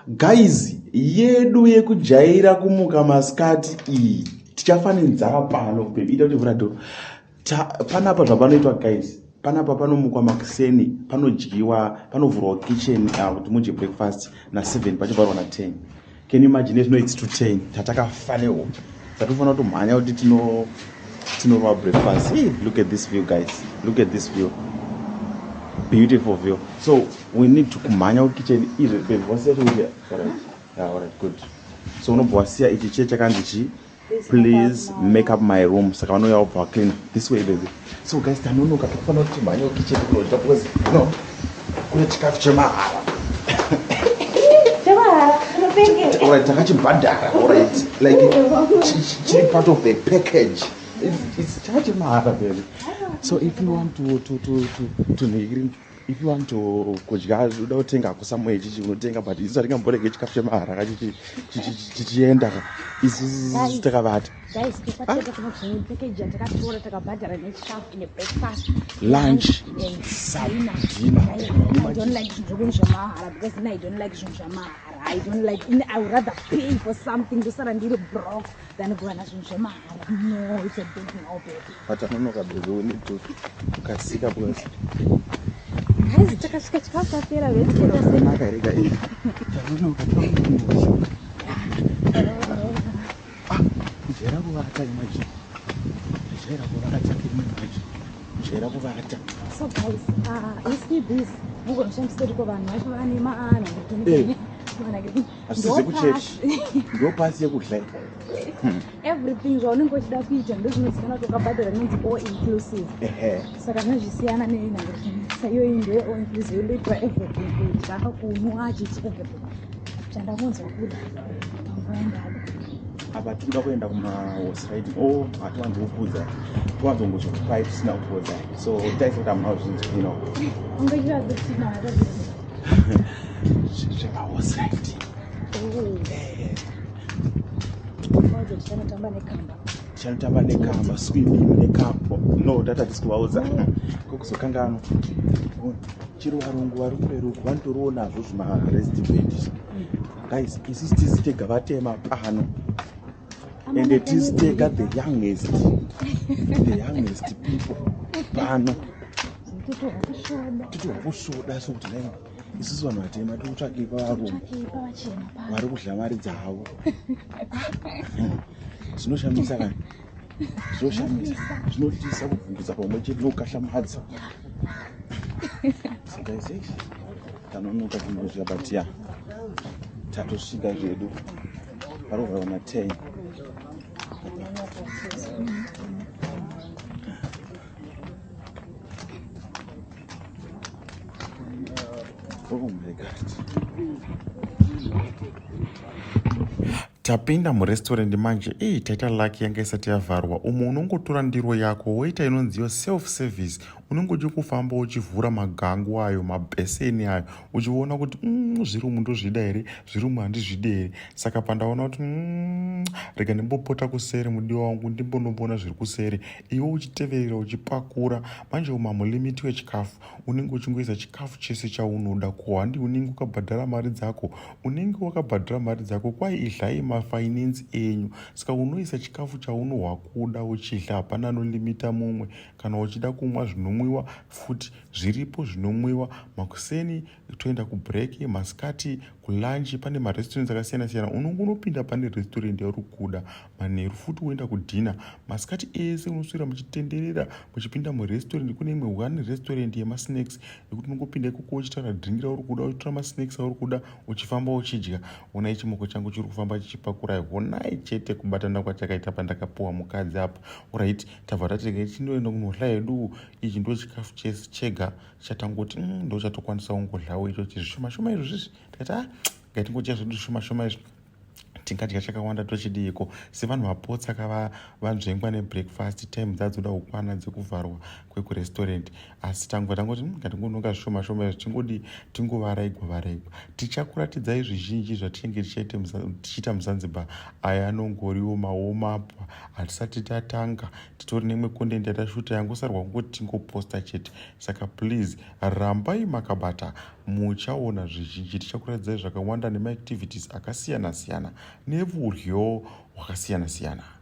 Guys, yedu yekujaira kumuka masikati iyi tichafa nenzara pano baby ita kuti vhura door. Panapa zvapanoitwa guys, panapa panomukwa makuseni, panodyiwa, panovhurwa kitchen kuti mudye breakfast na7 pachovharwa na10. Can you imagine zvino it's to 10 tatakafa nehope. Tatofanira kutomhanya kuti tino tinorwa breakfast. Hey, look at this view guys. Look at this view. Beautiful view. So we need to kumhanya kukitchen izvo baby wasiya chekudya. Alright. Yeah, alright, good. So unobva wasiya ichi chiye chakanzi chi please make up my room saka vanouya vobva vaclean this way baby. So guys tanonoka tikufanira kuti timhanye kukitchen kunodya because no kune chikafu chemahara. Alright, takachibhadhara. Alright. Like chiri part of the package. It's chakachemahara baby. So if you want to if you want to kudya uda kutenga hako somewhere chichi unotenga but isu hatingamborege chikafu chemahara ka chichienda ka isu takavata. Guys, topateka tinokuzono package yatakatora takabhadhara nechikafu ine breakfast, lunch and dinner. Dinner. I don't like zvinhu zvemahara because I don't like zvinhu zvemahara. I don't like, I would rather pay for something ndosara ndiri broke than kuwana zvinhu zvemahara. No, it's a big no, baby. But anonoka baby, we need to kukasika because guys takasvika chikafu chapera vedu. Naka here ka iyi. Tanonoka tinonoka. Ah, kujaira kuvata imagine. Kujaira kuvata imagine. Kujaira kuvata. So guys, you see this mugonoshandisa kuti ko vanhu vacho vane maana. Asi dzekuchechi ndo pasi yekudya. Everything zvaunenge uchida kuita ndozvinozikanwa kuti wakabhadhara inonzi all inclusive. Saka zvinozvisiyana nenhanga iyoyi ndeye all inclusive indoitwa everything, kudya, kunwa, chichi, everything chandakunzwa kuda panguva yandada. Apa tikuda kuenda kumahorse riding. Oh, hatiwanzokudza, tiwanzongozokupai tisina kuudza, so taisa kuti hamuna kuzvinzwa, you know. Ungaita kutina zvemahorse riding. Tichanotamba nekamba. Tichanotamba nekamba, swimming nekamba. No, tata tisi kuvaudza kokuzokanganwa. Chero varungu vari kumberi uku vanotoriwo nazvo zvimarestbed. Guys, isusu tisi tega vatema pano ende tisi tega the youngest people pano. Totorwa kusvoda. Totorwa kusvoda sokuti nai isusu vanhu vatema tiri kutsvakei pavarungu Tsvakei pavachena pano? Vari kudya mari dzavo. Zvinoshamisa kani, zvinoshamisa, zvinotisa kuvhundutsa pamwe chete nokukahlamhadza. So guys, eh, tanonoka kunosvika, but ya tatosvika zvedu. Parovhara na 10. Oh my God. Tapinda murestaurant manje. Ei, taita lucky, yanga isati yavharwa. Umo unongotora ndiro yako woita inonziyo self service. Unenge uchingofamba uchivhura magangu ayo, mabheseni ayo, uchiona kuti zviri umu ndozvida here, zviri umu handizvidi here. Saka pandaona kuti rega ndimbopota kuseri, mudiwa wangu, ndimbonoona zviri kuseri, iwe uchiteverera uchipakura. Manje umu hamulimiti wechikafu, unenge uchingoisa chikafu chese chaunoda. Kuhandi unenge wakabhadhara mari dzako, unenge wakabhadhara mari dzako, kwai idlai mafinance enyu. Saka unoisa chikafu chaunohwa kuda uchidla, hapana anolimita mumwe. Kana uchida kumwa zvinomwiwa futi zviripo zvinomwiwa. Makuseni toenda kubreak, masikati kulunch pane marestaurants akasiyana siyana, unongonopinda pane restaurant yauri kuda. Manheru futi woenda kudinner. Masikati ese unoswera muchitenderera muchipinda murestaurant. Kune imwe one restaurant yemasnacks yekuti unongopinda ikoko uchitaura drink rauri kuda, uchitora masnacks auri kuda, uchifamba uchidya. Onai chimoko changu chiri kufamba chichipakura. Honai chete kubatana kwachakaita pandakapuwa mukadzi apa. Alright, tabva tati chinoenda kunohla hedu. Ichi ndo chikafu chega chatangoti ndo chatokwanisa kungodlawo ichochi, zvishoma shoma izvo zvezvi. Tikati, ah, ngatingodya zvedu zvishoma shoma izvi, tingadya chakawanda tochidiiko sevanhu vapotsa kava vanzvengwa nebreakfast. Time dzadzoda kukwana dzekuvharwa kwekurestaurant, asi tangobva tangoti ngatingononga zvishoma shoma izvi, tingodi tingovaraigwa varaigwa. Tichakuratidzai zvizhinji zvatinenge tichiita muZanzibar. Aya anongoriwo mawarm-up, hatisati tatanga. Titori neimwe content yatashuta yangosarwa kungoti tingoposta chete. Saka please rambai makabata. Muchaona zvizhinji, tichakuratidzai zvakawanda nemaactivities akasiyana siyana nevuryo hwakasiyana siyana.